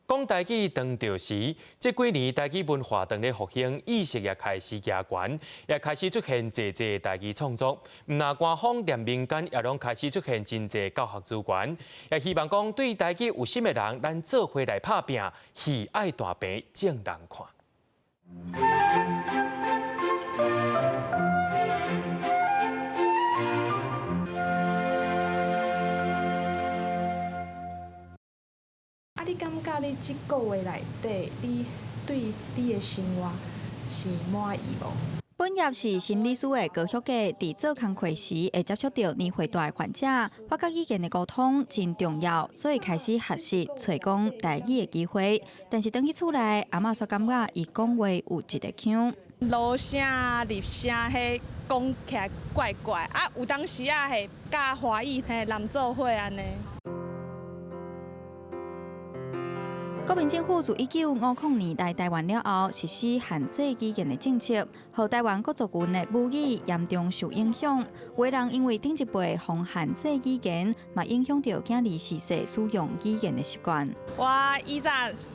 講台語當著時，這幾年台語文化當咧復興，意識也開始加懸，也開始出現濟濟台語創作。毋但官方連民間也攏開始出現真濟教學資源，也希望講對台語有心的人，咱做伙來拍拚，戲愛大坪眾人看。啊，你感覺你這個月內底，你對你的生活是滿意無？本業是心理師的高學格，佇做工課時會接觸著年歲大的患者，發覺語言的溝通真重要，所以開始學習揣講台語的機會。但是轉去厝內，阿嬤煞感覺伊講話有一个腔。落聲、入聲，彼講起來怪怪，啊，有當時仔會佮華語嘿濫做伙按呢。國民政府自1950年來台灣了後，實施限制語言的政策，予台灣各族群的母語嚴重受影響。有的人因為頂一輩予限制語言，嘛影響著囝兒自細使用語言的習慣。我以前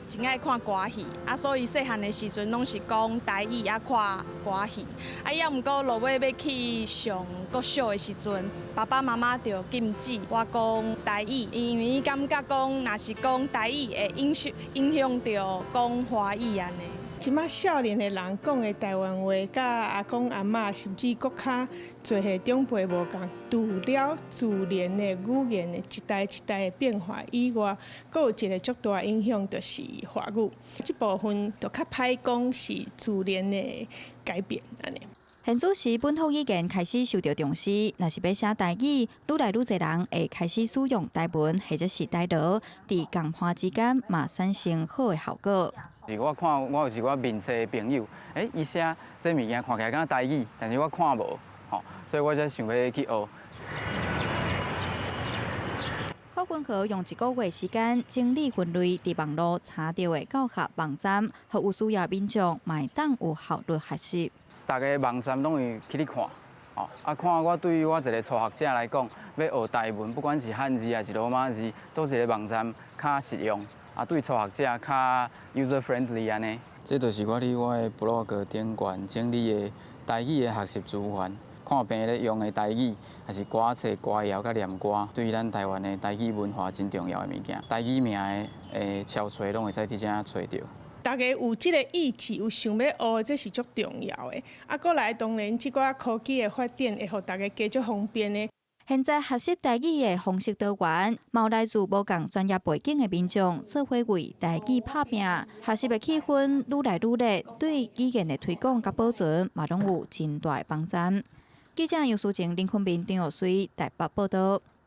真愛看歌戲，啊，所以細漢的時陣攏是講台語啊，看歌戲。啊，猶毋過落尾欲去上國小的時陣，爸爸媽媽就禁止我講台語，因為伊感覺講，若是講台語會影響。影響著講華語按呢。這馬少年的人講的台灣話，佮阿公阿嬤甚至閣較濟歲長輩無仝。除了自然的語言的一代一代的變化以外，閣有一个足大影響，就是華語。這部分就較歹講是自然的改變按呢。現此時本土語言開始受著重視，若是欲寫台語，愈來愈濟人會開始使用台文或者是台羅，佇仝伴之間嘛產生好的效果。是我看我有一寡面冊的朋友，欸，伊寫這物件看起來敢若台語，但是我看無，吼，所以我才想欲去學。柯君和用一個月時間整理分類，佇網路查著的教學網站，予有需要民眾嘛會當有效率學習。逐个網站攏會去咧看，哦，啊看我對於我一个初學者來講，欲學台文，不管是漢字還是羅馬字，佗一个網站較實用，啊對初學者較 user friendly 按呢。這就是我佇我的部落格頂懸整理的台語的學習資源，看病咧用的台語，抑是歌冊、歌謠佮念歌，對咱台灣的台語文化真重要的物件。台語名的的抄揣攏會使佇遮揣著。大家有這个意志，有想欲學，這是足重要的。啊，閣來當然，這寡科技的發展會予大家加足方便的。現在學習台語的方式多元，嘛有來自無仝專業背景的民眾做伙為台語拍拚，學習的氣氛愈來愈熱，對語言的推廣佮保存嘛攏有真大的幫助。記者楊淑靜、林坤明、張玉水台北報導。